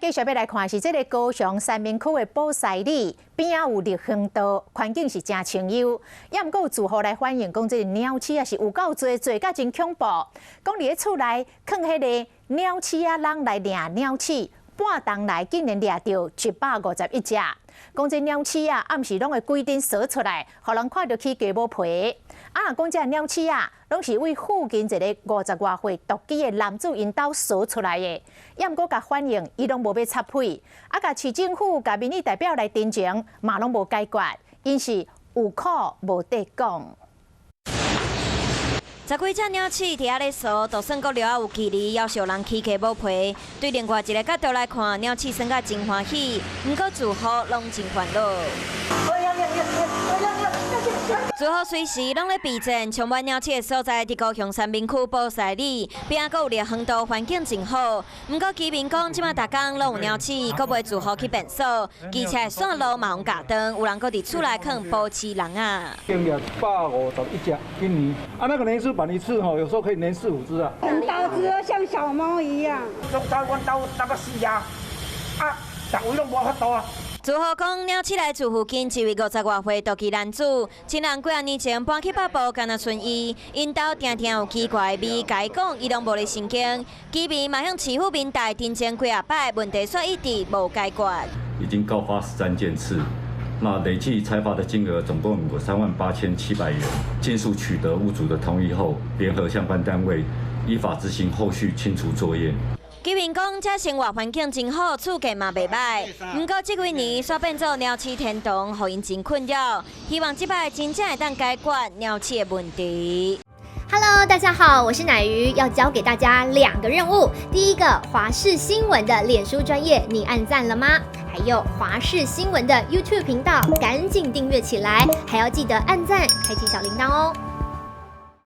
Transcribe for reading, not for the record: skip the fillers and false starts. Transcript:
繼續欲來看是這个高雄三民區的寶獅里邊仔有綠行道，環境是誠清幽。也毋過有住戶來反映講，這个鳥鼠仔是有夠濟，濟甲真恐怖。講佇咧厝內囥彼个鳥鼠仔籠來掠鳥鼠，半冬來竟然掠著151隻。講這鳥鼠仔，暗時攏會規陣踅出來，予人看著起雞母皮。啊，若講這鳥鼠仔，攏是對附近一个五十外歲獨居的男子𪜶兜踅出來的。也毋過共反映，伊攏無欲插屁。啊，共市政府、共民意代表來陳情，嘛攏無解決，𪜶是有苦無得講。十幾隻鳥鼠佇遐咧踅，就算閣掠有距離，猶是予人起雞母皮。對另外一个角度來看，鳥鼠耍甲真歡喜，毋過住戶攏真煩惱。住戶隨時攏咧備戰，充滿鳥鼠的所在佇高雄三民區寶獅里，邊仔閣有綠行道，環境真好。毋過居民講，這馬逐工攏有鳥鼠，閣袂住戶去變數，機車的線路嘛予人咬斷，有人閣佇厝內囥保鼠籠仔。經掠151隻，今年啊，那個連續辦一次吼，有時候可以連四五隻啊。很大隻，像小貓一樣。攏走阮兜搭到死啊！啊，逐位攏無法度啊。住戶講，鳥鼠來住附近一位五十外歲獨居男子，親人幾仔年前搬去北部，敢若賰伊，𪜶兜定定有奇怪的味，共伊講，伊攏無咧神經。居民嘛向市府民代陳情幾仔擺，問題煞一直無解決。已經告發13件次，那累計裁罰的金額總共有38,700元。盡速取得屋主的同意後，聯合相關單位依法執行後續清除作業。居民講，這生活環境真好，厝價嘛袂䆀。毋過這幾年煞變做鳥鼠天堂，予𪜶真困擾。希望這擺真正會當解決鳥鼠的問題。 Hello，大家好，我是乃瑜，要交給大家兩個任務。第一個，華視新聞的臉書專頁，你按讚了嗎？還有華視新聞的 YouTube 頻道，趕緊訂閱起來，還要記得按讚，開啟小鈴鐺哦。